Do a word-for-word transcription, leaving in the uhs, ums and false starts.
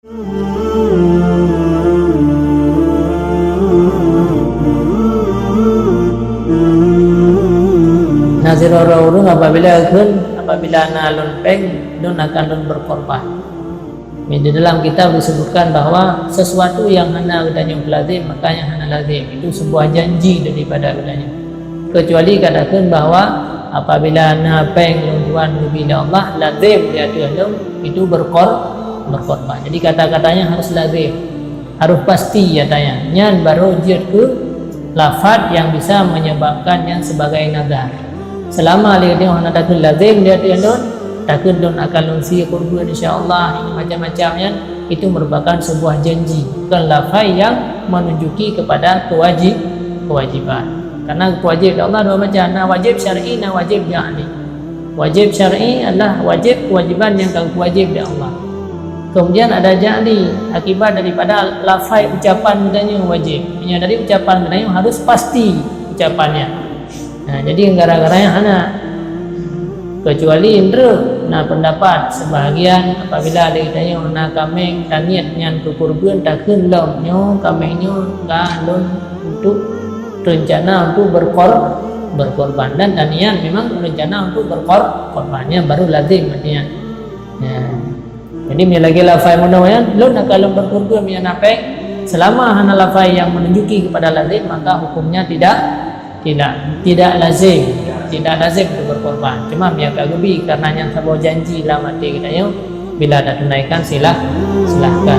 Nah, sidroe ureuëng apabila kheun, apabila na lôn péng, lôn akan lôn berkorban. Di dalam kitab disebutkan bahwa sesuatu yang hana geutanyoe peulazim, maka nyan hana lazim. Itu sebuah janji daripada geutanyoe. Kecuali katakan bahwa apabila na péng lôn tuan geubri lé Allah, lazim di ateueh lôn itu berkor-, berkorban. Jadi kata-katanya harus lazim, harus pasti katanya. Nyan baru jeuet keu lafaz yang bisa menyebabkan nyan sebagai nazar. Selama lé geutanyoe hana takheun lazim di ateueh lôn, takheun lôn akan lôn sie kurban insya Allah, ini macam-macam nyan, itu merupakan sebuah janji, bukan lafaz yang menunjuki kepada kewajib-, kewajiban. Karena wajib di Allah dua macam, na wajib syar'i, na wajib ja'li. Wajib syar'i adalah wajib kewajiban yang ka geuwajib di Allah. Kemudian ada ja'li, akibat daripada lafaz ucapan geutanyoe wajib. Meunyoe dari ucapan geutanyoe harus pasti ucapannya. Nah, jadi gara-gara nyan hana. Kecuali indra na pendapat sebahagian apabila ada geutanyoe na kaméng taniet nyan keu kurban takheun lom nyoe kaméng nyoe ka lôn untuk rencana untuk berkor-, berkorban dan taniat memang rencana untuk berkor-, korban nyan baru lazim niat. Ya. Jadi meunyoe lagée lafai meunoe nyan, lôn akan lôn berkorban meunyoe na péng, selama hana lafai yang menunjuki kepada lazim, maka hukumnya tidak, tidak, tidak lazim, tidak lazim untuk berkorban. Cuma meunyoe ka geubi karena nyan saboh janji lam até geutanyoe, bila tatunaikan silah-, silahkan.